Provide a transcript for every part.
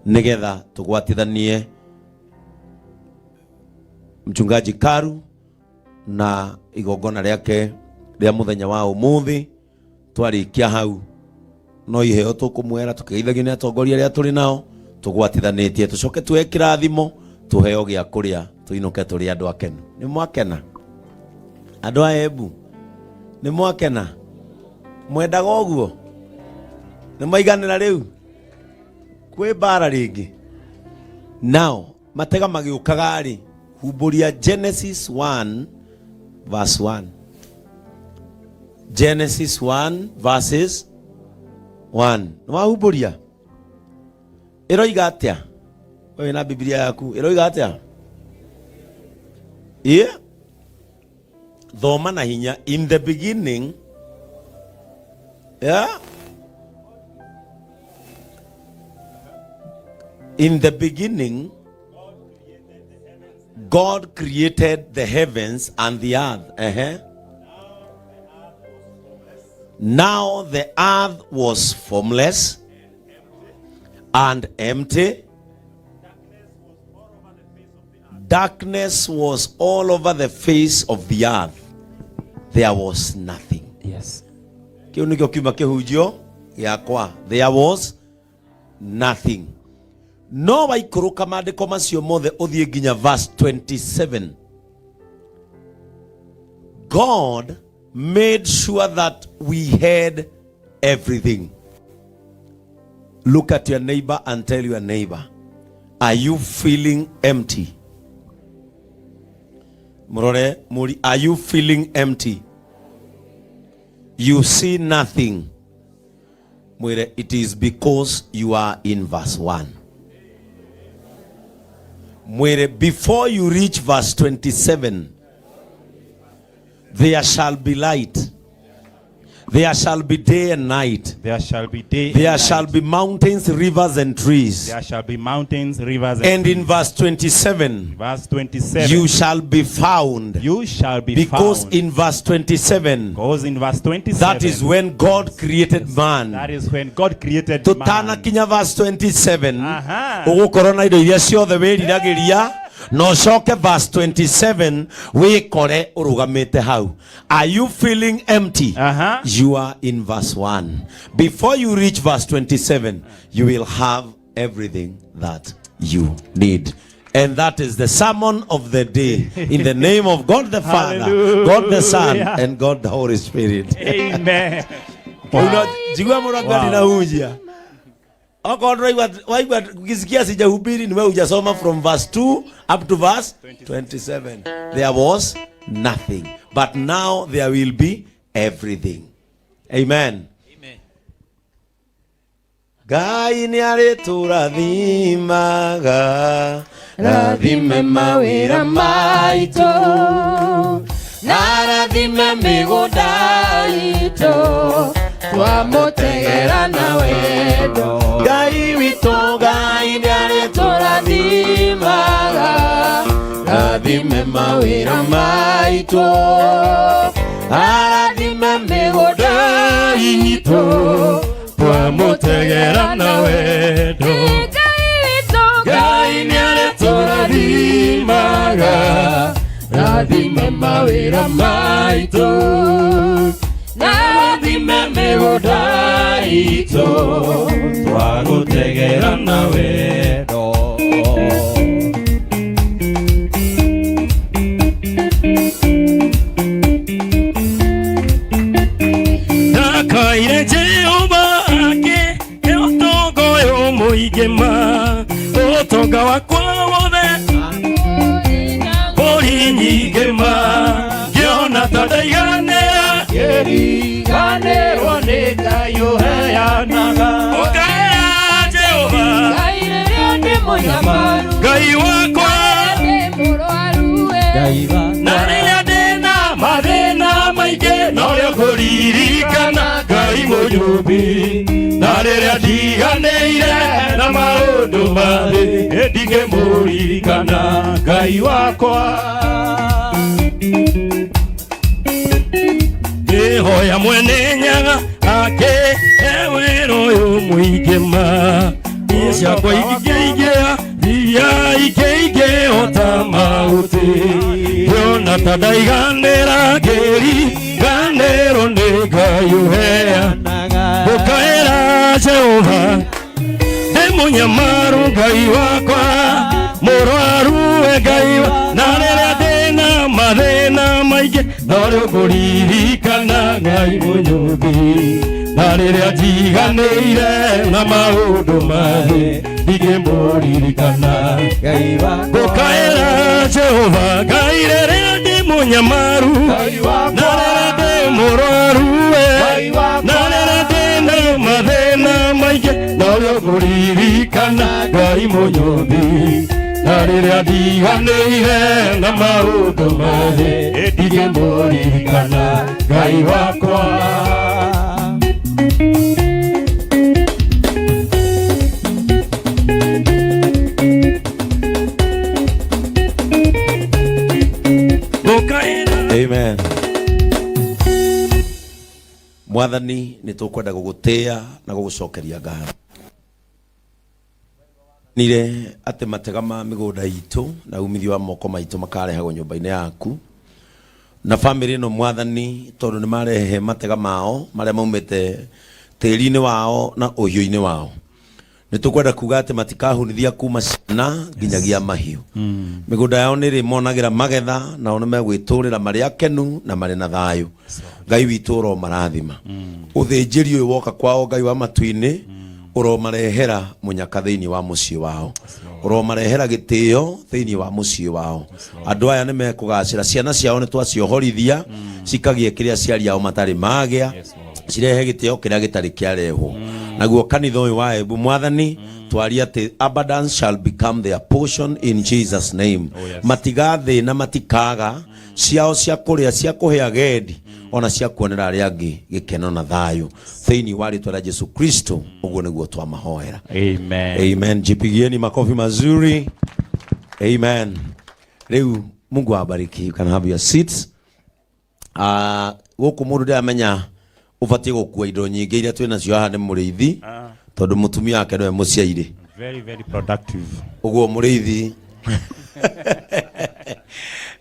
Nĩgetha tũgwatithanie mchungaji Karu na igongona rĩake rĩa mũthenya wa ũmũthĩ. Twarĩkia hau no iheo tũkũmwera, tũkĩgeithagio nĩ atongoria arĩa tũrĩ nao tũgwatithanĩtie, tũcoke tuoe kĩrathimo, tũheo gĩa kũrĩa, tũinũke tũrĩ andũ akenu. Nĩ mwakena, andũ a Embu? Nĩ mwakena? Mwendaga ũguo? Nĩ maiganĩra rĩu? Kwĩ mbara rĩngĩ nao matega magĩũkaga rĩ, humbũria Genesis 1 verse 1. Genesis 1 verses 1. Nĩ wahumbũria? Ĩroiga atĩa? Wewe na Biblia yaku ĩroiga atĩa? Ĩ thoma na hinya. In the beginning, yeah? In the beginning God created the heavens and the earth. Now the earth was formless and empty. Darkness was all over the face of the earth. There was nothing. Kĩu nĩkĩo kiuma kĩhunjio gĩakwa. There was nothing. No waikũrũka maandĩko macio mothe ũthiĩ nginya verse 27. God made sure that we had everything. Look at your neighbor and tell your neighbor, "Are you feeling empty?" Murore muri, "Are you feeling empty? You see nothing?" Mwire, "It is because you are in verse 1." Mwire, "Before you reach verse 27, there shall be light. There shall be day and night. There shall be day There and shall night. Be mountains, rivers, and trees." There shall be mountains, rivers, and, And in verse 27, verse 27, you shall be found. You shall be Because found. In verse 27, Because in verse 27, that is when God created man. That is when God created man. Tutanakinya verse 27, Aha. ũgũkorwo na indo iria ciothe wĩriragĩria, na ũcoke verse 27 wĩkore ũrũgamĩte hau. Are you feeling empty? Aha. You are in verse 1. Before you reach verse 27, you will have everything that you need. And that is the sermon of the day. In the name of God the Father, God the Son, Hallelujah. And God the Holy Spirit. Amen. Una jigua mũrango. Ninahunjia. Okorwo ndũraigua, waigua ukisikia sijahubiri, ni wewe hujasoma from verse 2 up to verse 27. There was nothing, but now there will be everything. Amen. Ngai nĩ arĩtũrathimaga, rathime mawĩra maitũ, na rathime mĩgũnda itũ, twamũtegera na wendo. Ngai witũ, Ngai nĩ tũrathimaga, arĩtũrathime mawĩra maitũ, arathime mĩgũnda itũ, twamũtegera na wendo. Ngai witũ, Ngai nĩ arĩtũrathimaga, rathime mawĩra maitũ, na rathime mĩgũnda itũ, Twagũtegera na wendo. Ndakaire Jehova ake ũtonga ũyũ mũingĩ ma, ũtonga wakwa wothe, mbũri nyingĩ ma, ngĩona ta ndaiganĩra. Ngĩriganĩrwo nĩ Ngai ũheanaga. Ũkaĩra Jehova. Ngai rĩrĩa ndĩ mũnyamaru. Ngai wakwa. Ndĩ mũrwaru we. Na rĩrĩa ndĩna mathĩna maingĩ, norĩo ngũririkana Ngai mũnyũmbi. Na rĩrĩa ndiganĩire na maũndũ mathĩ, ndingĩmũririkana Ngai wakwa. Ngĩhoya Mwene Nyaga ake wĩra ũyũ mũingĩ ma. Ciakwa ikĩingĩha iria ikĩingĩha o ta mahuti ngĩona ta ndaiganĩra ngĩriganĩrwo nĩ Ngai ũheanaga ngũkaĩra Jehova ndĩ mũnyamaru Ngai wakwa mũrwaru we Ngai na rĩrĩa ndĩna mathĩna maingĩ no rĩu ngũririkana Ngai mũnyũmbi na rĩrĩa njiganĩire na maũndũ mathĩ ndingĩmũririkana ngũkaĩra Jehova Ngai rĩrĩa ndĩ mũnyamaru na rĩrĩa ndĩ mũrwaru we na rĩrĩa ndĩna mathĩna maingĩ no rĩo ngũririkana Ngai mũnyũmbi na rĩrĩa ndiganĩire na maũndũ mathĩ ndingĩmũririkana Ngai wakwa. Amen. Mwathani nĩ tũkwenda gũgũtĩa na gũgũcokeria ngatho. Nire atĩ matega ma mĩgũnda itũ na umithio wa moko maitũ makarehagwo nyũmba-inĩ yaku na famĩlĩ ĩno Mwathani, tondũ nĩ marehe matega mao marĩa maumĩte tĩri-inĩ wao na ũhiũ-inĩ wao. Nĩ tũkwenda kuga atĩ matikahunithia kuma ciana nginyagia mahiũ. Mĩgũnda yao nĩ ĩrĩmonagĩra magetha nao nĩ megwĩtũrĩra marĩ akenu na marĩ na thayũ. Ngai witũ ũromarathima. Ũthĩnjĩri ũyũ woka kwao Ngai wa matu-inĩ ũromarehera mũnyaka thĩinĩ wa mũciĩ wao, ũromarehera gĩtĩo thĩinĩ wa mũciĩ wao. Andũ aya nĩ mekũgacĩra, ciana ciao nĩ twaciohorithia cikagie kĩrĩa aciari ao matarĩ magĩa, cirehe gĩtĩo kĩrĩa gĩtarĩ kĩarehwo. Naguo kanitha ũyũ wa Embu Mwathani twarie atĩ abundance shall become their portion in Jesus name. Matigathĩna, matikaga ciao cia kũrĩa, cia kũhe agendi, ona cia kuonera arĩa angĩ gĩkeno na thayũ thĩinĩ wa rĩtwa rĩa Jesu Kristo. Ũguo nĩguo twamahoera. Amen. Amen. Jipigieni makofi mazuri. Amen. Rĩu Mungu awabariki. You can have your seats. Gũkũ mũndũ ndĩramenya ũbatiĩ gũkua indo nyingĩ iria twĩ nacio haha nĩ mũrĩithi, tondũ mũtumia wake nĩwe mũciairĩ. Very, very productive. Ũguo mũrĩithi,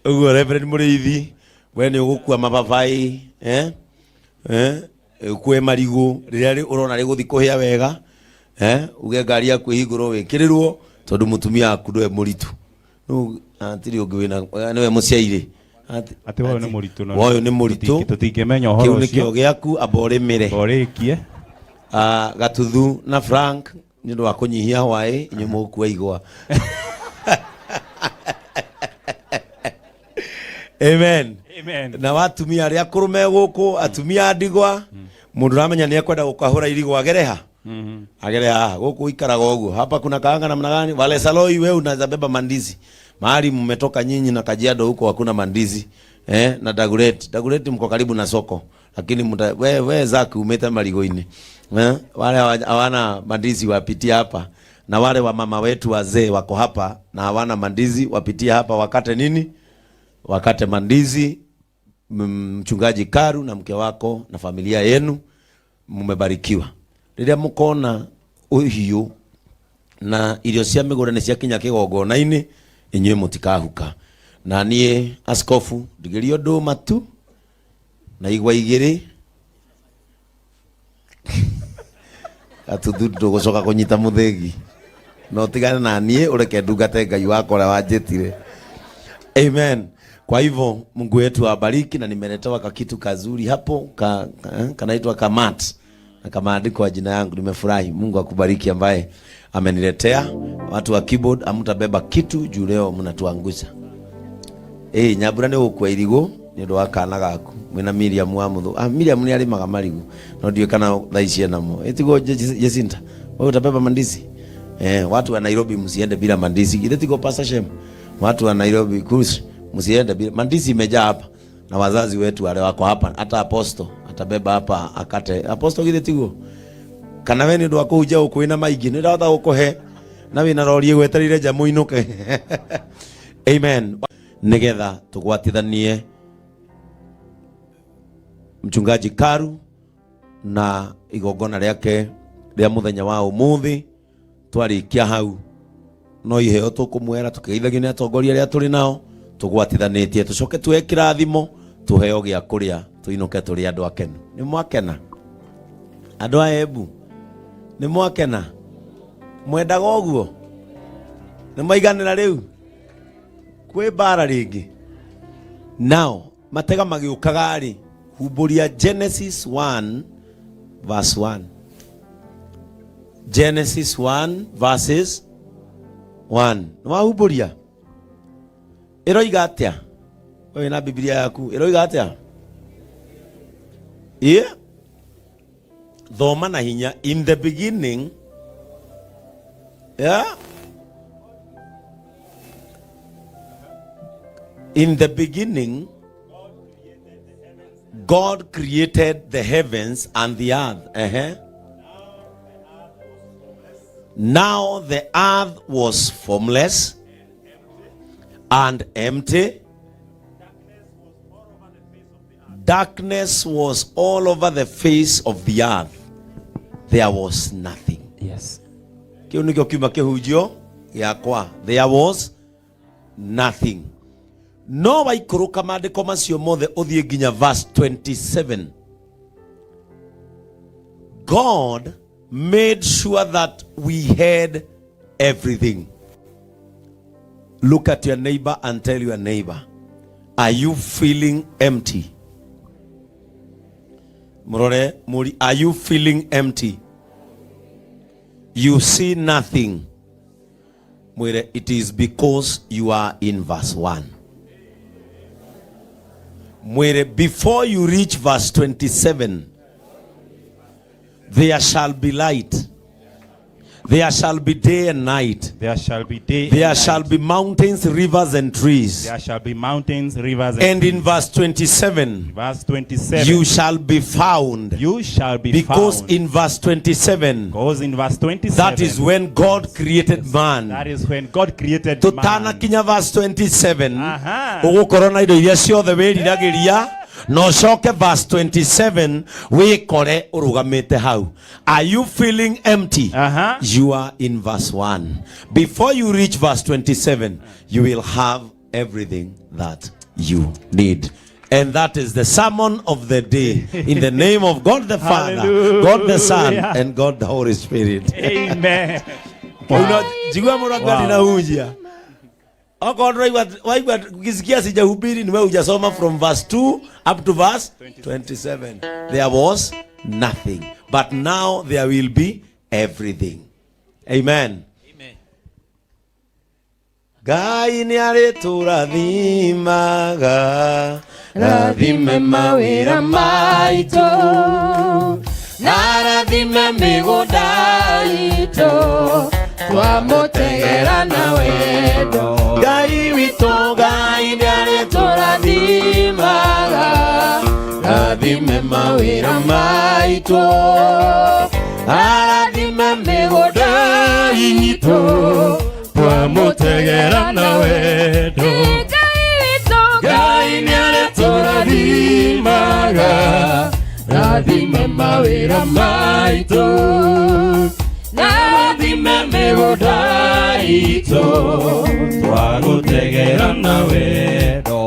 ũguo Reverend mũrĩithi, we nĩ ũgũkua mababaĩ, eh? Eh? Ũkue marigũ rĩrĩa ũrona rĩgũthiĩ kũhĩa wega, eh? Uge ngari yaku ĩhingũrwo wĩkĩrĩrwo tondũ mũtumia waku nĩwe mũritũ. Rĩu hatirĩ ũngĩ wĩna nĩwe mũciairĩ. Atĩ ũyũ nĩ mũritũ no Ũyũ nĩ mũritũ. Tũtingĩmenya ũhoro Kĩu nĩkĩo ũcio. gĩaku, amba ũrĩmĩre. Ũrĩkie. Gatuthu na Frank nĩ ũndũ wa kũnyihia hwaĩ inyuĩ mũgũkua igwa. Amen. Amen. Na watumia arĩa akũrũ me gũkũ, atumia a ndigwa, mũndũ ũramenya nĩ ekwenda gũkahũra irigũ agereha agere haha gũkũ ikaraga ũguo. Hapa kuna kaanga namna gani? Wale saloi, wewe unaweza beba mandizi mahali mmetoka nyinyi na Kajiado huko hakuna mandizi, eh, na Dagoretti. Dagoretti mko karibu na soko, lakini mta, we zaki umete marigo-inĩ, eh, wale hawana mandizi wapitie hapa, na wale wa mama wetu wazee wako hapa na hawana mandizi wapitie hapa wakate nini, wakate mandizi. Mchungaji Karu na mke wako na familia yenu mmebarikiwa. Rĩrĩa mũkona ũhiũ na irio cia mĩgũnda nĩ ciakinya kĩgongona-inĩ, inyuĩ mũtikahuka. Na niĩ askofu ndigĩrio ndũma tu na igwa igĩrĩ atuthu ndũgũcoka kũnyita mũthĩgi, no tigane na niĩ ũreke ndungate Ngai wakwa ũrĩa wanjĩtire. Amen. Kwa hivyo Mungu wetu awabariki, na nimeletewa kakitu kazuri hapo kanaitwa kamat na kamaandiko jina yangu. Nimefurahi. Mungu akubariki ambaye ameniletea. Watu wa keyboard hamtabeba kitu juu leo mnatuangusha. Nyambura nĩ gũkua irigũ nĩ ũndũ wa kana gaku mwĩna Miriam wa Muthu. Miriam nĩ arĩmaga marigũ no ndiũĩ kana thaa ici enamo. Ĩtigwo Jacinta, wewe utabeba mandizi? Watu wa Nairobi msiende bila mandizi. Ile tiko Pastor Shem. Watu wa Nairobi Cruise msiende bila mandizi, imejaa hapa. Na wazazi wetu wale wako hapa, hata apostle atabeba hapa akate. Apostle githĩ tiguo? Kana we nĩ ũndũ wa kũhunjia gũkũ wĩna maingĩ, nĩ ndahota gũkũhe na wĩna rori ĩgwetereire nja mũinũke. Amen. Nĩgetha tũgwatithanie mchungaji Karu na igongona rĩake rĩa mũthenya wa ũmũthĩ. Twarĩkia hau no iheo tũkũmwĩra tũkĩgeithagio nĩ atongoria arĩa tũrĩ nao tũgwatithanĩtie, tũcoke tuoe kĩrathimo, tũheo gĩa kũrĩa, tũinũke tũrĩ andũ akenu. Nĩ mwakena andũ a Embu? Nĩ mwakena? Mwendaga ũguo? Nĩ maiganĩra rĩu kwĩ mbara rĩngĩ? Nao matega magĩũkaga rĩ, humbũria Genesis 1 verse 1. Genesis 1 verses 1. Nĩ wahumbũria? Ĩroiga atĩa? Wewe na Biblia yaku ĩroiga atĩa? Ĩ thoma na hinya. In the beginning, yeah? In the beginning God created the heavens and the earth. Now the earth was formless and empty. Darkness was all over the face of the earth. There was nothing. Kĩu nĩkĩo kiuma kĩhunjio gĩakwa. There was nothing. No waikũrũka maandĩko macio mothe ũthiĩ nginya verse 27. God made sure that we had everything. Look at your neighbor and tell your neighbor, "Are you feeling empty?" Murore muri, "Are you feeling empty? You see nothing." Mwire, "It is because you are in verse 1." Mwire, "Before you reach verse 27, there shall be light. There shall be day and night. There shall be day There and shall night. Be mountains, rivers, and trees." There shall be mountains, rivers, and, And in verse 27, verse 27, you shall be found. You shall be Because found. In verse 27, Because in verse 27, that is when God created man. That is when God created man. Tutanakinya verse 27, Aha. ũgũkorwo na indo iria ciothe wĩriragĩria, na ũcoke verse 27 wĩkore ũrũgamĩte hau. Are you feeling empty? Aha. You are in verse 1. Before you reach verse 27, you will have everything that you need. And that is the sermon of the day. In the name of God the Father, God the Son, Hallelujah. And God the Holy Spirit. Amen. Wow. Njigua mũno Wow. ndinahunjia. Okorwo ndũraigua, waigua ukisikia sijahubiri, ni wewe hujasoma from verse 2 up to verse 27. There was nothing, but now there will be everything. Amen. Ngai nĩ arĩtũrathimaga, Rathime mawĩra maitũ na rathime mĩgũnda itũ twamũtegera na wendo. Ngai witũ, Ngai nĩ Tũrathimaga, rathime mawĩra maitũ, arathime mĩgũnda itũ Twamũtegera na wendo. Ngai witũ, Ngai nĩ arĩtũrathimaga, rathime mawĩra maitũ na rathime mĩgũnda itũ twagũtegera na wendo.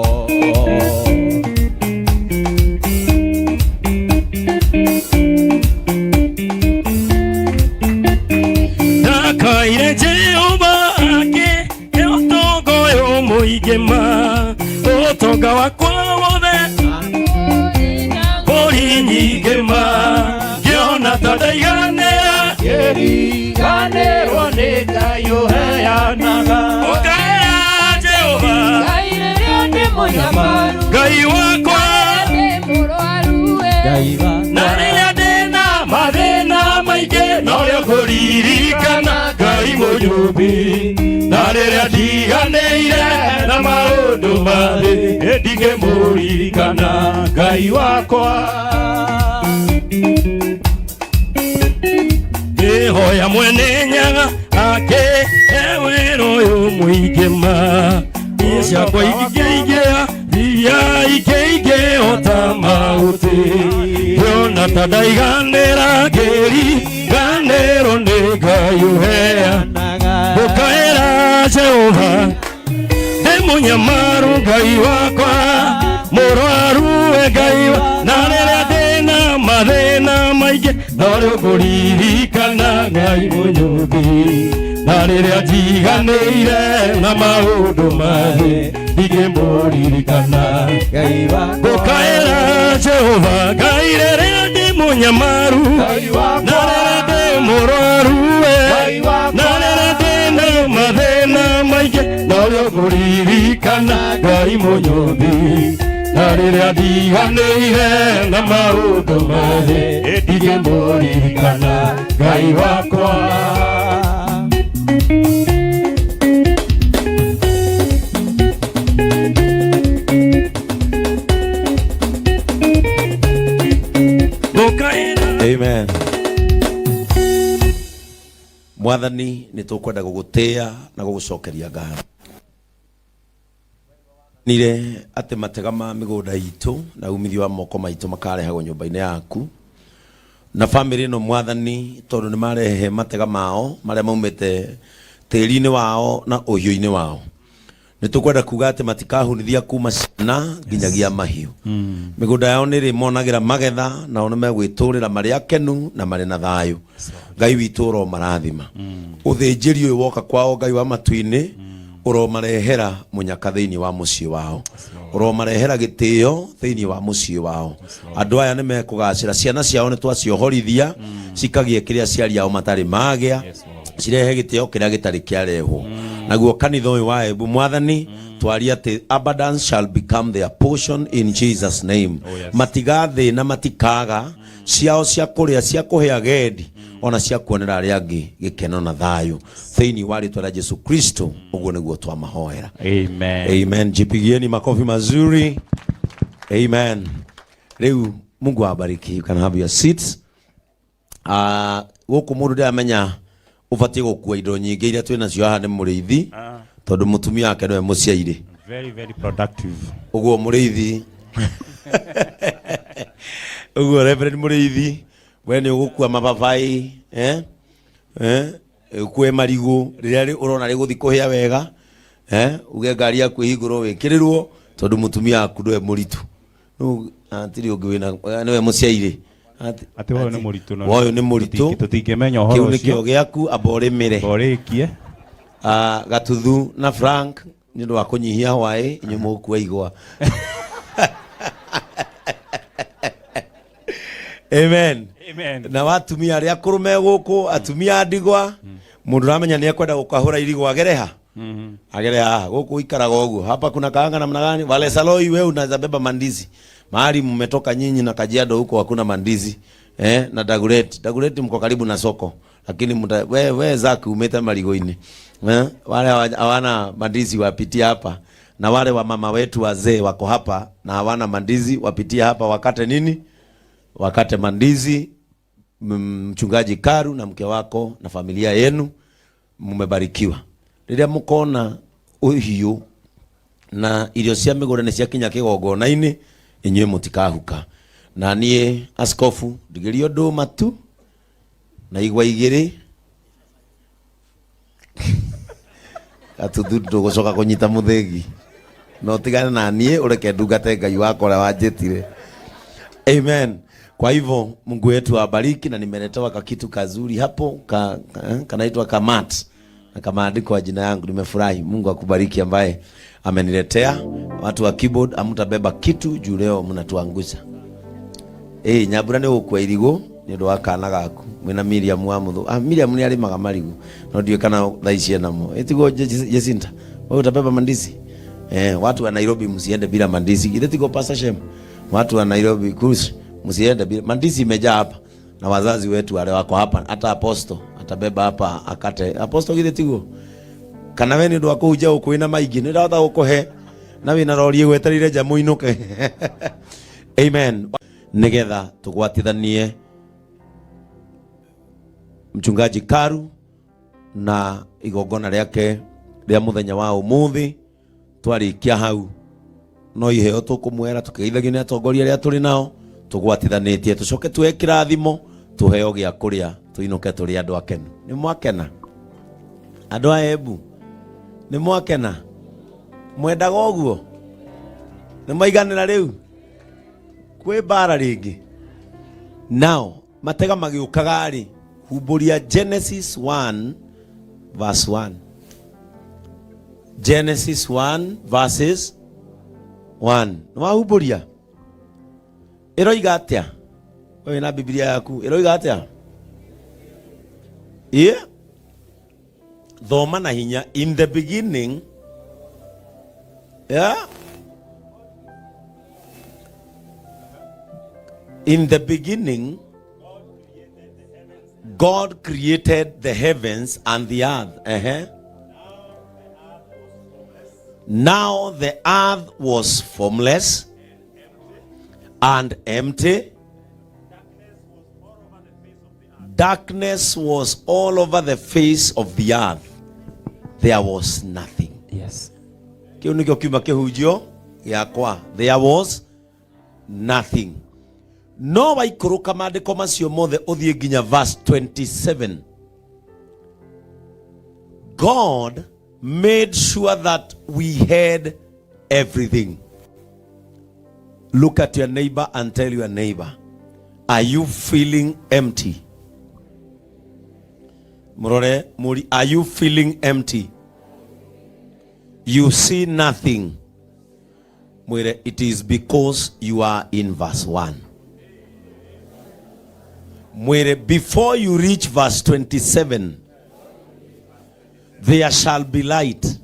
Ndakaire Jehova ake ũtonga ũyũ mũingĩ ma ũtonga wakwa wothe, mbũri nyingĩ ma ngĩona ta ndaiganĩra. Ngĩriganĩrwo nĩ Ngai ũheanaga. Ũkaera Jehova. Ngai rĩrĩa ndĩ mũnyamaru. Ngai wakwa. Ndĩ mũrwaru we. Na rĩrĩa ndĩna mathĩna maingĩ norĩo kũririkana Ngai mũnyũmbi, na rĩrĩa ndiganĩire na maũndũ mathĩ ndingĩmũririkana Ngai wakwa. Ngĩhoya mwene Nyaga ake wĩra ũyũ mũingĩ ma niĩ ciakwa ingĩingĩha iria ingĩingĩhota mahuti ngĩona ta ndaiganĩra. Ngĩ Ndingĩriganĩrwo nĩ Ngai ũheanaga. Ngũkaĩra Jehova ndĩ mũnyamaru Ngai wakwa, mũrwaru we Ngai na rĩrĩa ndĩna mathĩna maingĩ no rĩu ngũririkana Ngai mũnyũmbi, na rĩrĩa njiganĩire na maũndũ mathĩ ndingĩmũririkana. Ngũkaĩra Jehova Ngai rĩrĩa ndĩ mũnyamaru, na rĩrĩa ndĩ mũrwaru we, na rĩrĩa ndĩna mathĩna maingĩ no rĩo ngũririkana Ngai mũnyũmbi, na rĩrĩa ndiganĩire na maũndũ mathĩ ndingĩmũririkana Ngai wakwa. Ngũkaĩra. Amen. Mwathani, nĩ tũkwenda gũgũtĩĩa na gũgũcokeria ngatho nire atĩ matega ma mĩgũnda itũ na umithio wa moko maitũ makarehagwo nyũmba-inĩ yaku na bamĩrĩ ĩno Mwathani, tondũ nĩ marehe matega mao marĩa maumĩte tĩri-inĩ wao na ũhiũ-inĩ wao, nĩ tũkwenda kuga atĩ matikahunithia kuma ciana nginyagia mahiũ. Mĩgũnda yao nĩ ĩrĩmonagĩra magetha, nao nĩ megwĩtũrĩra marĩ akenu na marĩ na thayũ. Ngai witũ, ũromarathima. Ũthĩnjĩri ũyũ woka kwao, Ngai wa matu-inĩ, ũromarehera mũnyaka thĩinĩ wa mũciĩ wao, ũromarehera gĩtĩo thĩinĩ wa mũciĩ wao. Andũ aya nĩ mekũgacĩra, ciana ciao nĩ twaciohorithia cikagĩe kĩrĩa aciari ao matarĩ magĩa, cirehe gĩtĩo kĩrĩa gĩtarĩ kĩarehwo. Naguo kanitha ũyũ wa Embu, Mwathani, twaria atĩ abundance shall become their portion in Jesus name. Oh, yes. Matigathĩna, matikaga ciao cia kũrĩa, cia kũhe agendi, ona cia kuonera arĩa angĩ gĩkeno na thayũ thĩinĩ wa rĩtwa rĩa Jesu Kristo. Ũguo nĩguo twamahoera. Amen. Amen. Jipigieni makofi mazuri. Amen. Rĩu Mungu awabariki. You can have your seats. Gũkũ mũndũ ndĩramenya ũbatiĩ gũkua indo nyingĩ iria twĩ nacio haha nĩ mũrĩithi, tondũ mũtumia wake nĩwe mũciairĩ. Very, very productive. Ũguo mũrĩithi, ũguo Reverend mũrĩithi, we nĩ ũgũkua mababai, eh? Eh? Ũkue marigũ rĩrĩa ũrona rĩgũthi kũhĩa wega, eh? Uge ngari yaku ĩhingũrwo wĩkĩrĩrwo, tondũ mũtumia waku nĩwe mũritũ. Rĩu hatirĩ ũngĩ wĩna nĩwe mũciairĩ. Atĩ ũyũ nĩ mũritũ no. Ũyũ nĩ mũritũ. Tũtingĩmenya ũhoro Kĩu nĩkĩo ũcio. gĩaku, amba ũrĩmĩre. Ũrĩkie. Gatuthu na Frank, nĩ ũndũ wa kũnyihia hwaĩ, inyuĩ mũgũkua igwa. Amen. Amen. Na watumia arĩa akũrũ me gũkũ, atumia a ndigwa, mũndũ ũramenya nĩ ekwenda gũkahũra irigũ, agere ha agere haha gũkũ ikaraga ũguo. Hapa kuna kaanga namna gani? Wale saloi, wewe unaweza beba mandizi mahali mmetoka nyinyi na Kajiado huko hakuna mandizi, eh? Na Dagoretti, Dagoretti mko karibu na soko, lakini we Zaki umete marigo-inĩ, eh? Wale hawana mandizi wapitie hapa, na wale wa mama wetu wazee wako hapa na hawana mandizi wapitie hapa wakate nini, wakate mandizi. Mchungaji Karu na mke wako na familia yenu mmebarikiwa. Rĩrĩa mũkona ũhiũ na irio cia mĩgũnda nĩ ciakinya kĩgongona-inĩ, inyuĩ mũtikahuka. Na niĩ askofu ndigĩrio ndũma tu na igwa igĩrĩ, gatuthu ndũgũcoka kũnyita mũthĩgi, no tigane na niĩ ũreke ndungate Ngai wakwa ũrĩa wanjĩtire. Amen. Kwa hivyo Mungu wetu awabariki, na nimeletewa kakitu kazuri hapo kanaitwa kamat na kamaandiko jina yangu. Nimefurahi. Mungu akubariki ambaye ameniletea. Watu wa keyboard, hamtabeba kitu juu leo mnatuangusha. Nyambura nĩ ũgũkua irigũ nĩ ũndũ wa kana gaku mwĩna Miriam wa Muthu. Miriam nĩ arĩmaga marigũ no ndiũĩ kana thaa ici enamo. Ĩtiguo Jacinta, wewe utabeba mandizi. Watu wa Nairobi msiende bila mandizi. Ile tiko Pastor Shem. Watu wa Nairobi Cruise msiende bila mandizi, imejaa hapa. Na wazazi wetu wale wako hapa, hata apostle atabeba hapa akate. Apostle, githĩ tiguo? Kana we nĩ ũndũ wa kũhunjia gũkũ wĩna maingĩ, nĩ ndahota gũkũhe na wĩna rori ĩgwetereire nja mũinũke. Amen. Nigetha tũgwatithanie mchungaji Karu na igongona rĩake rĩa mũthenya wa ũmũthĩ, twarĩkia hau no iheo tũkũmwĩra, tũkĩgeithagio nĩ atongoria arĩa tũrĩ nao tũgwatithanĩtie, tũcoke tuoe kĩrathimo. Tuheo gĩa kũrĩa tũinũke tũrĩ andũ akenu. Nĩ mwakena? Andũ a Embu nĩ mwakena? Mwendaga ũguo? Nĩ maiganĩra rĩu? Kwĩ mbara rĩngĩ? Now matega magĩũkaga rĩ, humbũria Genesis 1 verse 1. Genesis 1 verses 1. Nĩ wahumbũria? Ĩroiga atĩa? Wewe na Biblia yaku ĩroiga atĩa? Ĩ thoma na hinya. In the beginning, yeah? In the beginning God created the heavens and the earth. Now the earth was formless and empty. Darkness was all over the face of the earth. There was nothing. Yes. Kĩu nĩkĩo kiuma kĩhunjio gĩakwa. There was nothing. No waikũrũka maandĩko macio mothe ũthiĩ nginya verse 27. God made sure that we had everything. Look at your neighbor and tell your neighbor, are you feeling empty? Murore muri, are you feeling empty? You see nothing. Mwire, it is because you are in verse 1. Mwire, before you reach verse 27, there shall be light.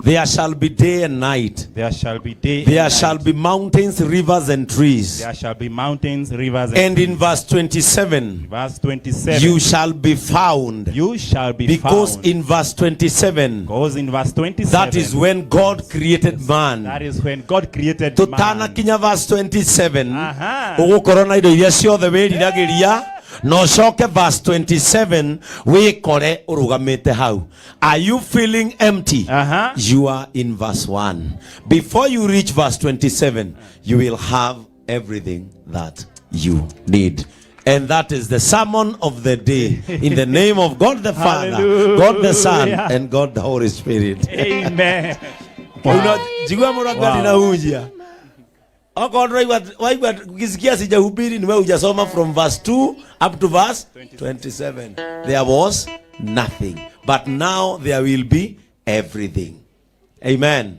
There shall be day and night. There shall be day There and shall night. be mountains, rivers, and trees. There shall be mountains, rivers, And in verse 27, verse 27, you shall be found. you shall be Because found. in verse 27, Because in verse 27, that is when God created man. that is when God created man. Tutanakinya verse 27, Aha. ũgũkorwo na indo iria ciothe wĩriragĩria na ũcoke verse 27 wĩkore ũrũgamĩte hau. Are you feeling empty? Aha. You are in verse 1. Before you reach verse 27, you will have everything that you need. And that is the sermon of the day. In the name of God the Father, God the Son, Hallelujah. and God the Holy Spirit. Amen. Njigua mũno Wow. ndinahunjia. Okorwo ndũraigua waigua ukisikia sijahubiri ni wewe hujasoma from verse 2 up to verse 27. There was nothing, but now there will be everything. Amen.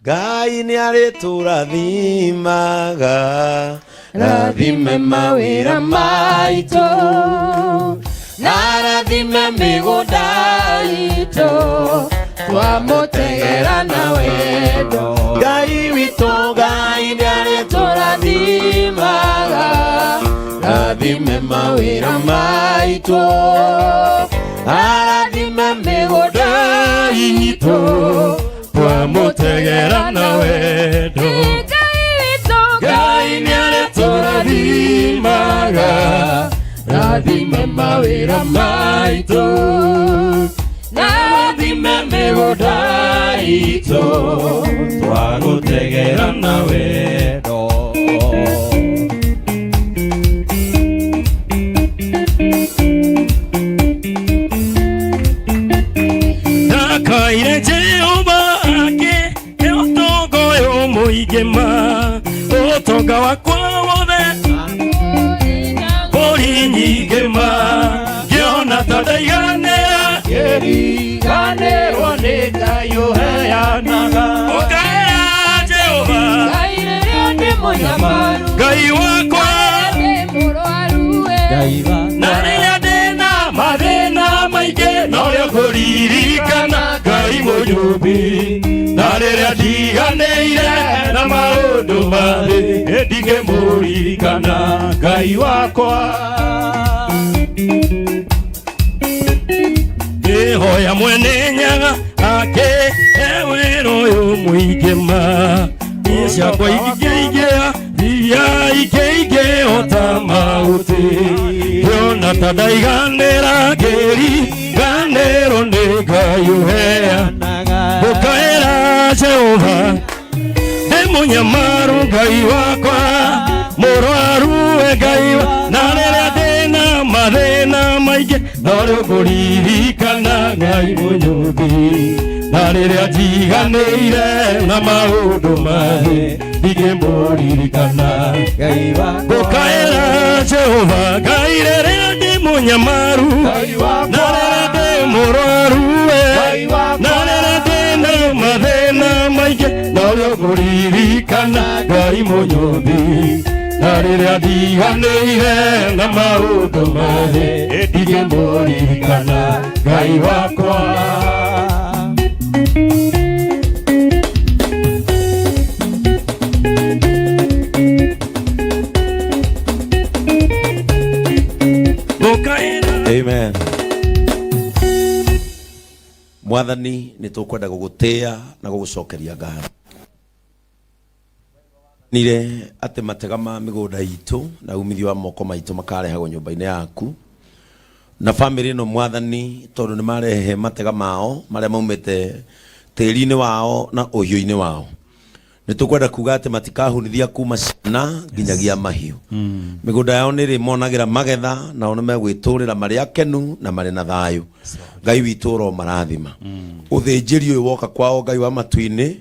Ngai nĩ arĩtũrathimaga, Rathime mawĩra maitũ, na rathime mĩgũnda itũ, twamũtegera na wendo. Ngai witũ, Ngai nĩ Tũrathimaga, rathime mawĩra maitũ, arathime mĩgũnda itũ, Twamũtegera na wendo. Ngai witũ, Ngai nĩarĩtũrathimaga, rathime mawĩra maitũ, na rathime mĩgũnda itũ, twagũtegera na wendo. Ndakaire Jehova ake ũtonga ũyũ mũingĩ ma, ũtonga wakwa wothe mbũri nyingĩ ma, ngĩona ta ndaiganĩra Ngĩriganĩrwo nĩ Ngai ũheanaga. ũkaĩra Jehova Ngai rĩrĩa ndĩ mũnyamaru, Ngai wakwa, ndĩ mũrwaru we. na rĩrĩa ndĩna mathĩna maingĩ norĩo ngũririkana Ngai mũnyũmbi, na rĩrĩa ndiganĩire na maũndũ mathĩ ndingĩmũririkana Ngai wakwa. Ngĩhoya mwene Nyaga akĩhe wĩra ũyũ mũingĩ ma, niĩ ciakwa ingĩingĩha iria ikĩingĩhota mahuti, ngĩona ta ndaiganĩra ngĩriganĩrwo nĩ Ngai ũheanaga. Ngũkaĩra Jehova ndĩ Mũnyamaru Ngai wakwa, mũrwaru we Ngai na rĩrĩa ndĩna mathĩna maingĩ no rĩu ngũririkana Ngai mũnyũmbi, na rĩrĩa njiganĩire na maũndũ mathĩ ndingĩmũririkana. Ngai wakwa. Ngũkaĩra Jehova Ngai rĩrĩa ndĩ mũnyamaru, Ngai wakwa. na rĩrĩa ndĩ mũrwaru we, Ngai wakwa. na rĩrĩa ndĩna mathĩna maingĩ no rĩo ngũririkana Ngai mũnyũmbi, na rĩrĩa ndiganĩire na maũndũ mathĩ ndingĩmũririkana Ngai wakwa. Ngũkaĩra Amen. Mwathani nĩ tũkwenda gũgũtĩa na gũgũcokeria ngatho. Nire atĩ matega ma mĩgũnda itũ na umithio wa moko maitũ makarehagwo nyũmba-inĩ yaku na bamĩrĩ ĩno Mwathani, tondũ nĩ marehe matega mao marĩa maumĩte tĩri-inĩ wao na ũhiũ-inĩ wao, nĩ tũkwenda kuga atĩ matikahunithia kuma ciana nginyagia mahiũ. Mĩgũnda yao nĩ ĩrĩmonagĩra magetha, nao nĩ megwĩtũrĩra marĩ akenu na marĩ na thayũ. Ngai witũ ũromarathima. Ũthĩnjĩri ũyũ woka kwao, Ngai wa matu-inĩ,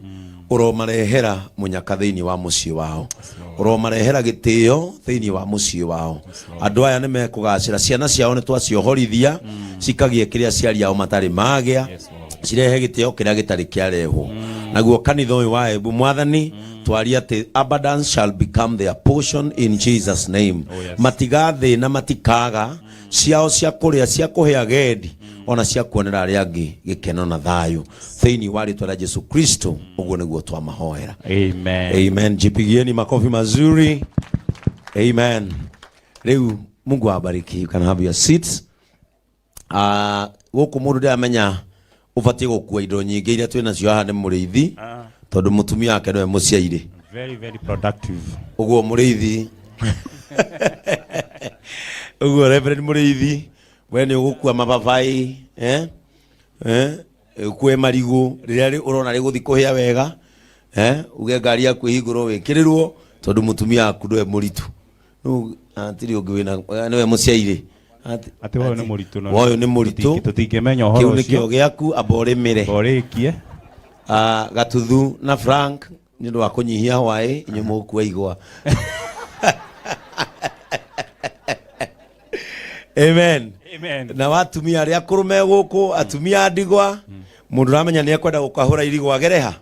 ũromarehera mũnyaka thĩinĩ wa mũciĩ wao, ũromarehera gĩtĩo thĩinĩ wa mũciĩ wao. Andũ aya nĩ mekũgacĩra, ciana ciao nĩ twaciohorithia cikagĩe kĩrĩa aciari ao matarĩ magĩa, cirehe gĩtĩo kĩrĩa gĩtarĩ kĩarehwo. Naguo kanitha ũyũ wa Embu, Mwathani, twaria atĩ abundance shall become their portion in Jesus name. Matigathĩna, matikaga ciao cia kũrĩa, cia kũhe agendi, ona cia kuonera arĩa angĩ gĩkeno na thayũ thĩinĩ wa rĩtwa rĩa Jesu Kristo. Ũguo nĩguo twamahoera. Amen. Amen. Jipigieni makofi mazuri. Amen. Rĩu Mungu awabariki. You can have your seats. Gũkũ mũndũ ndĩramenya ũbatiĩ gũkua indo nyingĩ iria twĩ nacio haha nĩ mũrĩithi, tondũ mũtumia wake nĩwe mũciaire. Very, very productive. Ũguo mũrĩithi, ũguo Reverend mũrĩithi, we nĩ ũgũkua mababai, eh? Eh? Ũkue marigũ rĩrĩa ũrona rĩgũthiĩ kũhĩa wega, eh? Uge ngari yaku ĩhingũrwo wĩkĩrĩrwo, tondũ mũtumia waku nĩwe mũritũ. Rĩu hatirĩ ũngĩ wĩna nĩwe mũciaire. Atĩ woyũ nĩ mũritũ no Woyũ nĩ mũritũ. Tũtingĩmenya ũhoro Kĩu nĩkĩo ũcio. gĩaku, amba ũrĩmĩre. Ũrĩkie. Gatuthu na Frank nĩ ũndũ wa kũnyihia hwaĩ, inyuĩ mũgũkua igwa. Amen. Amen. Na watumia arĩa akũrũ me gũkũ, atumia a ndigwa, mũndũ ũramenya nĩ ekwenda gũkahũra irigũ agere ha,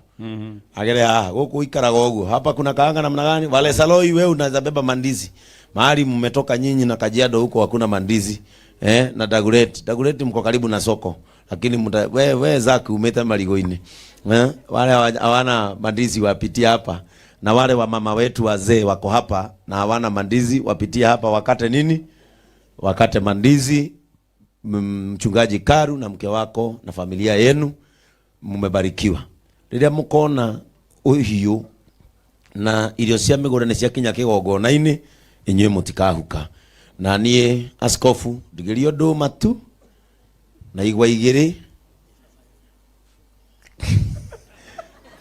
agere haha gũkũ ikaraga ũguo. Hapa kuna kaanga namna gani? Wale saloi, wewe unaweza beba mandizi mahali mmetoka nyinyi na Kajiado huko hakuna mandizi, eh, na Dagoretti. Dagoretti mko karibu na soko, lakini mta, we Zaki umete marigo-inĩ, eh, wale hawana mandizi wapitie hapa, na wale wa mama wetu wazee wako hapa na hawana mandizi wapitie hapa wakate nini, wakate mandizi. Mchungaji Karu na mke wako na familia yenu mumebarikiwa. Rĩrĩa mũkona ũhiũ na irio cia mĩgũnda nĩ ciakinya kĩgongona-inĩ, inyuĩ mũtikahuka. Na niĩ askofu ndigĩrio ndũma tu na igwa igĩrĩ,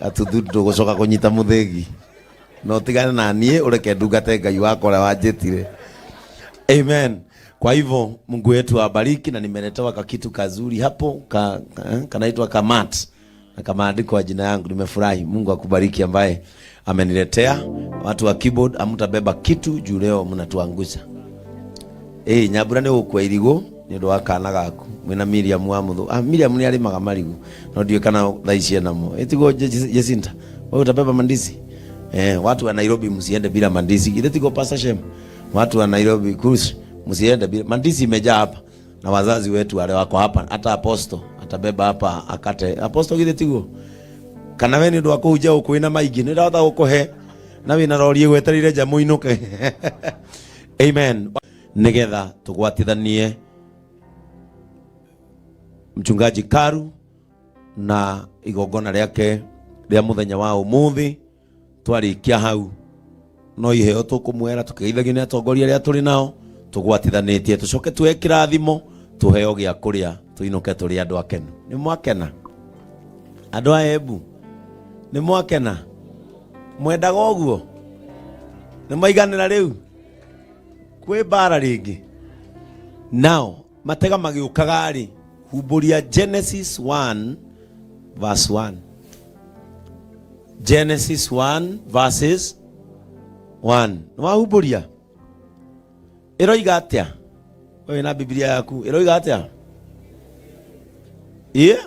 gatuthu ndũgũcoka kũnyita mũthĩgi, no tigane na niĩ ũreke ndungate Ngai wakwa ũrĩa wanjĩtire. Amen. Kwa hivyo Mungu wetu awabariki, na nimeletewa kakitu kazuri hapo kanaitwa kamat na kamaandiko jina yangu. Nimefurahi. Mungu akubariki ambaye ameniletea. Watu wa keyboard, hamtabeba kitu juu leo mnatuangusha. Nyambura nĩ gũkua irigũ nĩ ũndũ wa kana gaku mwĩna Miriam wa Muthu. Miriam nĩ arĩmaga marigũ no ndiũĩ kana thaa ici enamo. Ĩtiguo Jacinta, wewe utabeba mandizi? Watu wa Nairobi msiende bila mandizi. Ile tiko Pastor Shem. Watu wa Nairobi Cruise msiende bila mandizi, imejaa hapa. Na wazazi wetu wale wako hapa, hata apostle atabeba hapa akate. Apostle githĩ tiguo? Kana we nĩ ũndũ wa kũhunjia gũkũ wĩna maingĩ, nĩ ndahota gũkũhe na wĩna rori ĩgwetereire nja mũinũke. Amen. Nĩgetha tũgwatithanie mchungaji Karu na igongona rĩake rĩa mũthenya wa ũmũthĩ, twarĩkia hau no iheo tũkũmwĩra tũkĩgeithagio nĩ atongoria arĩa tũrĩ nao tũgwatithanĩtie, tũcoke tuoe kĩrathimo, tũheo gĩa kũrĩa, tũinũke tũrĩ andũ akenu. Nĩ mwakena andũ a Embu? Nĩ mwakena? Mwendaga ũguo? Nĩ maiganĩra rĩu? Kwĩ mbara rĩngĩ. Now, matega magĩũkaga rĩ, humbũria Genesis 1 verse 1. Genesis 1 verses 1. Nĩ wahumbũria? Ĩroiga atĩa? Wewe na Biblia yaku ĩroiga atĩa? Ĩ?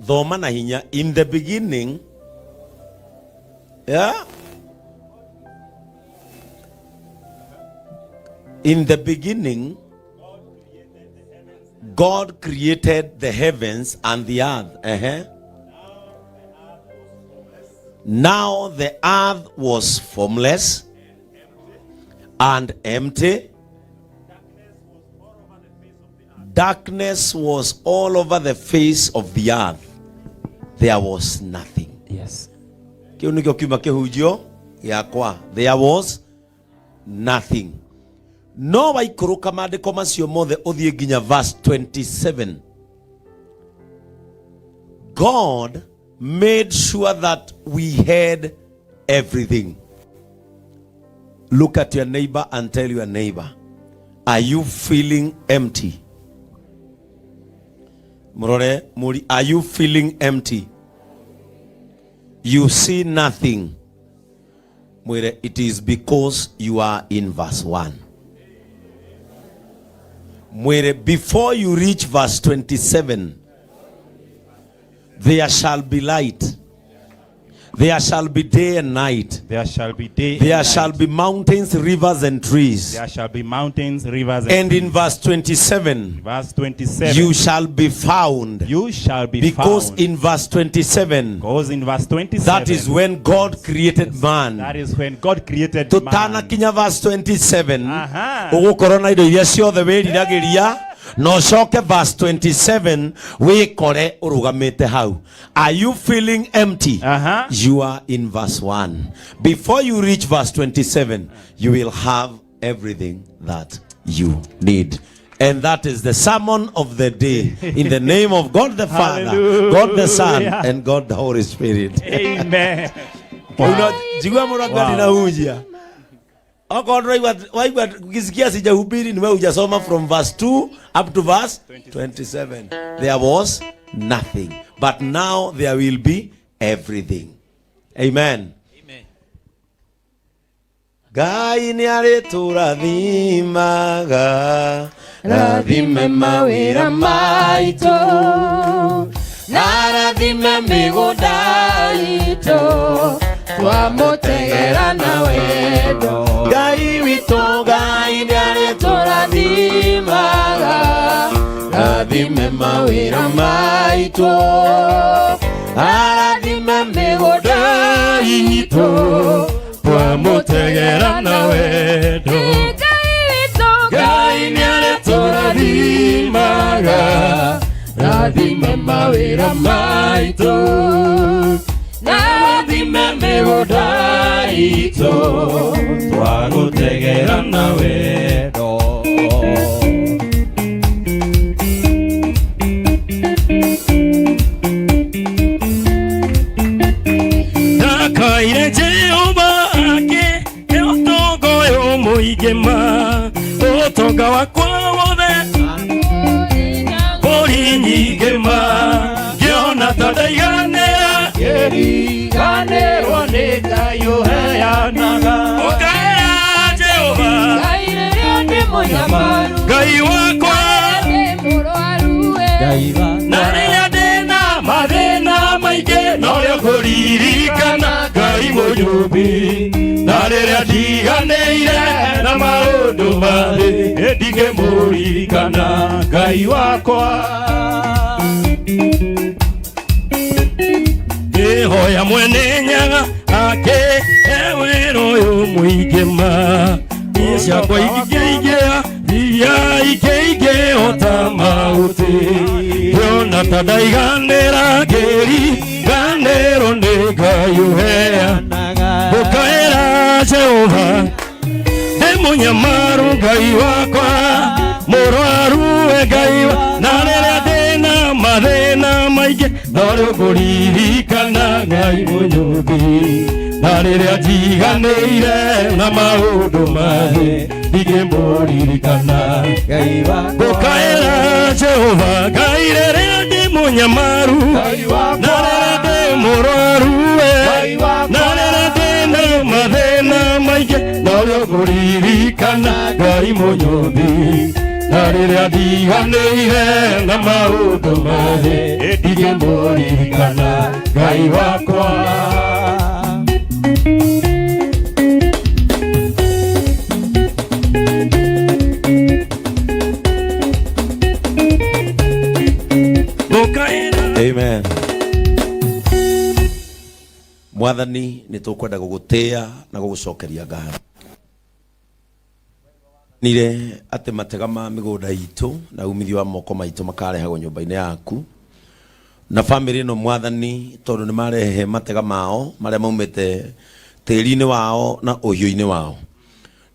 Thoma na hinya. In the beginning. Yeah? In the beginning, God created the heavens and the earth. Now the earth was formless and empty. Darkness was all over the face of the earth. There was nothing. Yes. Kĩu nĩkĩo kiuma kĩhunjio gĩakwa. There was nothing. No waikũrũka maandĩko macio mothe ũthiĩ nginya verse 27. God made sure that we had everything. Look at your neighbor and tell your neighbor, are you feeling empty? Murore, muri, are you feeling empty? You see nothing. Mwire, it is because you are in verse 1. Mwire, before you reach verse 27, there shall be light. There shall be day and night. There shall be day There and shall night. be mountains, rivers, and trees. There shall be mountains, rivers, And in verse 27, verse 27, you shall be found. you shall be Because found. in verse 27, Because in verse 27, that is when God created man. that is when God created man. Tutanakinya verse 27, Aha. ũgũkorwo na indo iria ciothe wĩriragĩria na ũcoke verse 27 wĩkore ũrũgamĩte hau. Are you feeling empty? Aha. You are in verse 1. Before you reach verse 27, you will have everything that you need. And that is the sermon of the day. In the name of God the Father, God the Son, Hallelujah. and God the Holy Spirit. Amen. Njigua mũno Wow. ndinahunjia. Okorwo ndũraigua waigua ukisikia sijahubiri ni wewe hujasoma from verse 2 up to verse 27. There was nothing, but now there will be everything. Amen. Ngai nĩ arĩtũrathimaga, Rathime mawĩra maitũ na rathime mĩgũnda itũ twamũtegera na wendo. Ngai witũ, Ngai nĩ Tũrathimaga, rathime mawĩra maitũ, arathime mĩgũnda itũ Twamũtegera na wendo. Ngai witũ, Ngai nĩarĩtũrathimaga, rathime mawĩra maitũ na rathime mĩgũnda itũ twagũtegera na wendo. Ndakaire Jehova ake ũtonga ũyũ mũingĩ ma, ũtonga wakwa wothe mbũri nyingĩ ma, ngĩona ta ndaiganĩra Ngĩriganĩrwo nĩ Ngai ũheanaga. Ũkaĩra Jehova Ngai rĩrĩa ndĩ mũnyamaru, Ngai wakwa, ndĩ mũrwaru we. na rĩrĩa ndĩna mathĩna maingĩ norĩo kũririkana Ngai mũnyũmbi, na rĩrĩa ndiganĩire na maũndũ mathĩ ndingĩmũririkana Ngai wakwa. Ngĩhoya mwene Nyaga akĩhe wĩra ũyũ mũingĩ ma, niĩ ciakwa ingĩingĩha iria ingĩingĩha ta mahuti, ngĩona ta ndaiganĩra ngĩriganĩrwo nĩ Ngai ũheanaga. Ngũkaĩra Jehova ndĩ mũnyamaru Ngai wakwa, mũrwaru we Ngai wa, na rĩrĩa ndĩna mathĩna maingĩ norĩo Norĩo ngũririkana Ngai mũnyũmbi, na rĩrĩa njiganĩire na maũndũ mathĩ ndingĩmũririkana. Ngũkaĩra Jehova Ngai rĩrĩa ndĩ mũnyamaru, na rĩrĩa ndĩ mũrwaru we, na rĩrĩa ndĩ na mathĩna maingĩ, norĩo ngũririkana Ngai mũnyũmbi, na rĩrĩa ndiganĩire na maũndũ mathĩ ndingĩmũririkana Ngai wakwa. Ngũkaĩra Amen. Mwathani nĩ tũkwenda gũgũtĩa na gũgũcokeria ngatho. Nire atĩ matega ma mĩgũnda itũ na umithio wa moko maitũ makarehagwo nyũmba-inĩ yaku na bamĩrĩ ĩno Mwathani, tondũ nĩ marehe matega mao marĩa maumĩte tĩri-inĩ wao na ũhiũ-inĩ wao,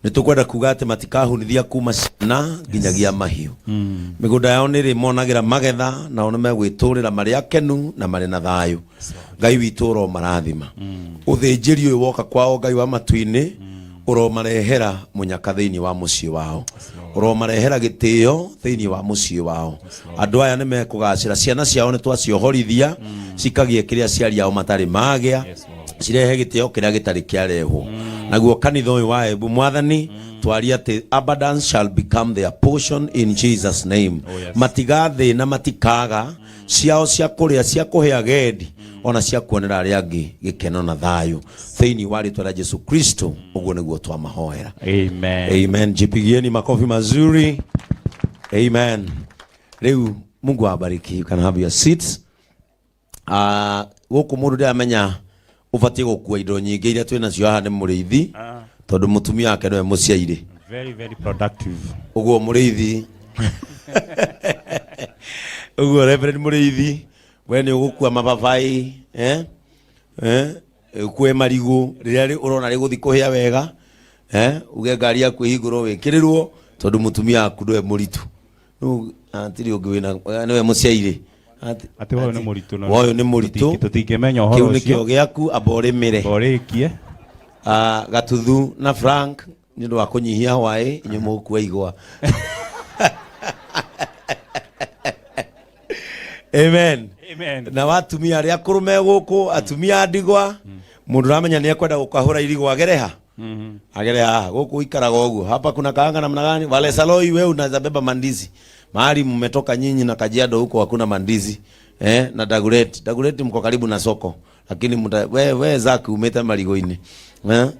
nĩ tũkwenda kuga atĩ matikahunithia kuma ciana nginyagia mahiũ. Mĩgũnda yao nĩ ĩrĩmonagĩra magetha, nao nĩ megwĩtũrĩra marĩ akenu na marĩ na thayũ. Ngai witũ ũromarathima. Ũthĩnjĩri ũyũ woka kwao, Ngai wa matu-inĩ, ũromarehera mũnyaka thĩinĩ wa mũciĩ wao, ũromarehera gĩtĩo thĩinĩ wa mũciĩ wao. Andũ aya nĩ mekũgacĩra, ciana ciao nĩ twaciohorithia cikagie kĩrĩa aciari ao matarĩ magĩa, cirehe gĩtĩo kĩrĩa gĩtarĩ kĩarehwo. Naguo kanitha ũyũ wa Embu, Mwathani, twaria atĩ abundance shall become their portion in Jesus name. Oh, yes. Matigathĩna, matikaga ciao cia kũrĩa, cia kũhe agendi, ona cia kuonera arĩa angĩ gĩkeno na thayũ thĩinĩ wa rĩtwa rĩa Jesu Kristo. Ũguo nĩguo twamahoera. Amen. Amen. Jipigieni makofi mazuri. Amen. Rĩu Mungu awabariki. You can have your seats. Gũkũ mũndũ ndĩramenya ũbatiĩ gũkua indo nyingĩ iria twĩ nacio haha nĩ mũrĩithi, tondũ mũtumia wake nĩwe mũciairĩ. Very, very productive. Ũguo mũrĩithi, ũguo Reverend mũrĩithi, we nĩ ũgũkua mababaĩ, eh? Eh? Ũkue marigũ rĩrĩa ũrona rĩgũthi kũhĩa wega, eh? Uge ngari yaku ĩhingũrwo wĩkĩrĩrwo, tondũ mũtumia waku nĩwe mũritũ. Rĩu hatirĩ ũngĩ wĩna, nĩwe mũciairĩ. Atĩ ũyũ nĩ mũritũ na Ũyũ nĩ mũritũ. Tũtingĩmenya ũhoro Kĩu nĩkĩo ũcio. gĩaku, amba ũrĩmĩre. Ũrĩkie. Gatuthu na Frank nĩ ũndũ wa kũnyihia hwaĩ, inyuĩ mũgũkua igwa. Amen. Amen. Na watumia arĩa akũrũ me gũkũ, atumia a ndigwa, mũndũ ũramenya nĩ ekwenda gũkahũra irigũ agere ha? Agere haha gũkũ ikaraga ũguo. Hapa kuna kaanga namna gani? Wale saloi, wewe unaweza beba mandizi. Mahali mmetoka nyinyi na Kajiado huko hakuna mandizi. Na Dagoretti. Dagoretti mko karibu na soko. Lakini we Zaki umete marigo-inĩ.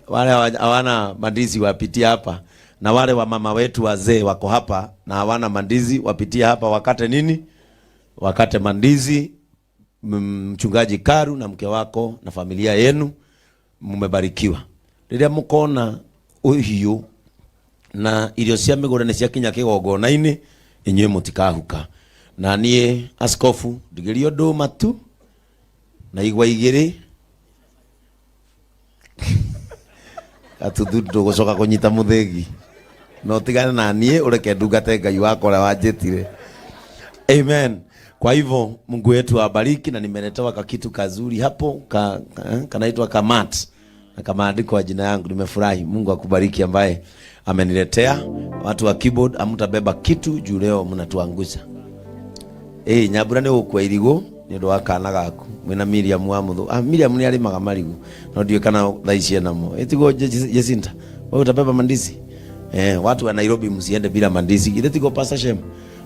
Wale hawana mandizi wapitie hapa. Na wale wa mama wetu wazee wako hapa na hawana mandizi wapitie hapa wakate nini? Wakate mandizi. Mchungaji Karu na mke wako na familia yenu mmebarikiwa. Rĩrĩa mũkona ũhiũ na irio cia mĩgũnda nĩ ciakinya kĩgongona-inĩ, inyuĩ mũtikahuka. Na niĩ askofu ndigĩrio ndũma tu na igwa igĩrĩ, gatuthu ndũgũcoka kũnyita mũthĩgi, no tigane na niĩ ũreke ndungate Ngai wakwa ũrĩa wanjĩtire. Amen. Kwa hivyo Mungu wetu awabariki, na nimeletewa kakitu kazuri hapo kanaitwa kamat na kamaandiko jina yangu. Nimefurahi. Mungu akubariki ambaye ameniletea. Watu wa keyboard hamtabeba kitu juu leo mnatuangusha. Nyambura nĩ gũkua irigũ nĩ ũndũ wa kana gaku. Mwĩna Miriam wa Muthu. Miriam nĩ arĩmaga marigũ. No ndiũĩ kana thaa ici enamo. Tiguo Jacinta? Wewe utabeba mandizi? Watu wa Nairobi msiende bila mandizi. Ile tiguo Pastor Shem?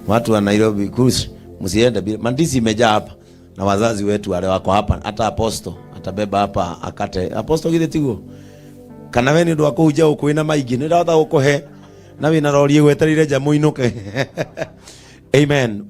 Watu wa Nairobi Cruise msiende bila mandizi, imejaa hapa. Na wazazi wetu wale wako hapa, hata apostle atabeba hapa akate. Apostle githĩ tiguo? Kana we nĩ ũndũ wa kũhunjia gũkũ wĩna maingĩ, nĩ ndahota gũkũhe na wĩna rori ĩgwetereire nja mũinũke. Amen.